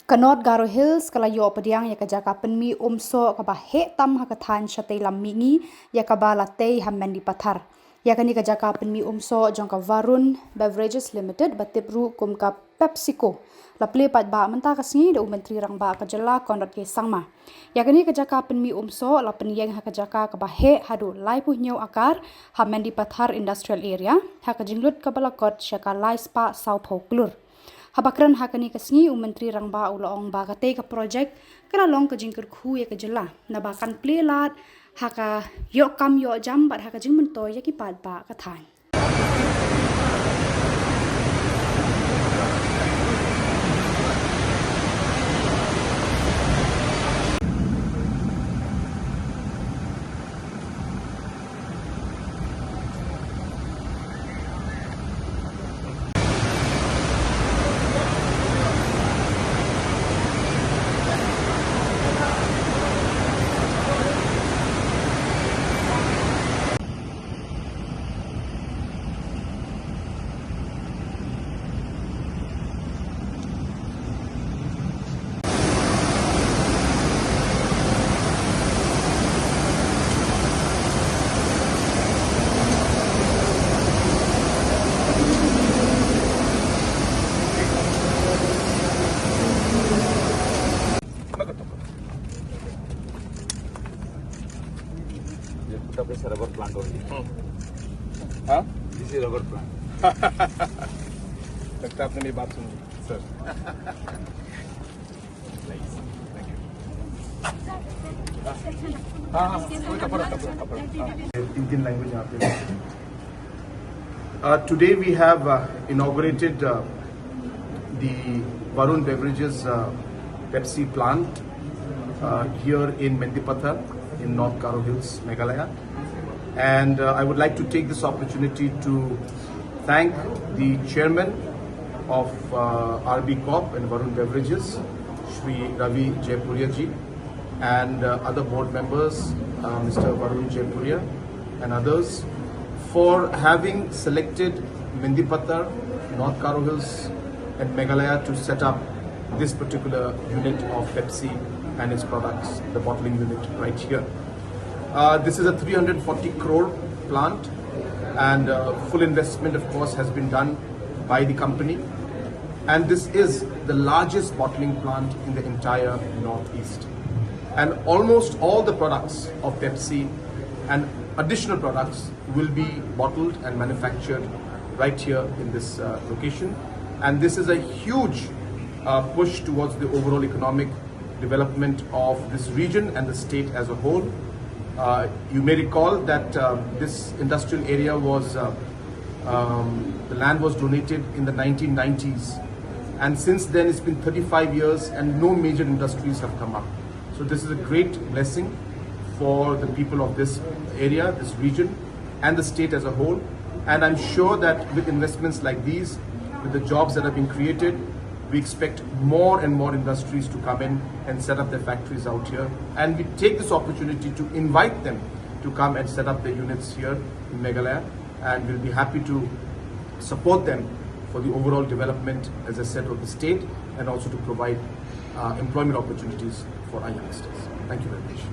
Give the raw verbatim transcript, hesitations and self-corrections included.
Ka North Garo Hills ka la ïoh pdiang ïa ka jaka pynmih umsoh kaba heh tam ha ka thaiñ shatei lam mihngi, ïa kaba la tei ha Mendipathar. Ïa kane ka jaka pynmih umsoh jong ka Varun Beverages Limited, ba tip ruh kum ka PepsiCo, la plie paidbah mynta ka sngi da u Myntri Rangbah ka jylla, Conrad K Sangma. Ïa kane ka jaka pynmih umsoh la pynïeng ha ka jaka kaba heh haduh laiphew hynñiew akar ha Mendipathar Industrial Area, ha ka jinglut kaba la kot sha ka laispah sawphew klur. Haba kren ha kane ka sngi, u Myntri Rangbah u la ong ba katei ka projek ka la long ka jingkyrkhu ïa ka jylla, naba kan plie lad ha ka ïoh kam ïoh jam bad ha ka jingmyntoi ïa ki paidbah ka thaiñ. ये पूरा पैसा रबर प्लांट हो गया। हाँ? दिस इज रबर प्लांट। लगता है आपने मेरी बात सुनी। सर। हाँ, हाँ, कोई कपड़ा, कपड़ा, कपड़ा, हाँ। तीन, तीन लैंग्वेज यहाँ पे। Uh, today we have uh, inaugurated uh, the Varun Beverages uh, Pepsi plant uh, here in Mendipathar in North Garo Hills, Meghalaya. And uh, I would like to take this opportunity to thank the chairman of uh, R B Corp and Varun Beverages, Shri Ravi Jaipuria ji, and uh, other board members, uh, Mister Varun Jaipuria and others, for having selected Mendipathar, North Garo Hills, and Meghalaya to set up this particular unit of Pepsi and its products, the bottling unit right here. Uh, this is a three hundred forty crore plant, and uh, full investment, of course, has been done by the company. And this is the largest bottling plant in the entire Northeast. And almost all the products of Pepsi and additional products will be bottled and manufactured right here in this uh, location. And this is a huge uh, push towards the overall economic development of this region and the state as a whole. Uh, you may recall that uh, this industrial area was uh, um, the land was donated in the nineteen nineties, and since then it's been thirty-five years and no major industries have come up. So this is a great blessing for the people of this area, this region, and the state as a whole. And I'm sure that with investments like these, with the jobs that have been created, we expect more and more industries to come in and set up their factories out here. And we take this opportunity to invite them to come and set up their units here in Meghalaya. And we'll be happy to support them for the overall development, as I said, of the state, and also to provide uh, employment opportunities for our youngsters. Thank you very much.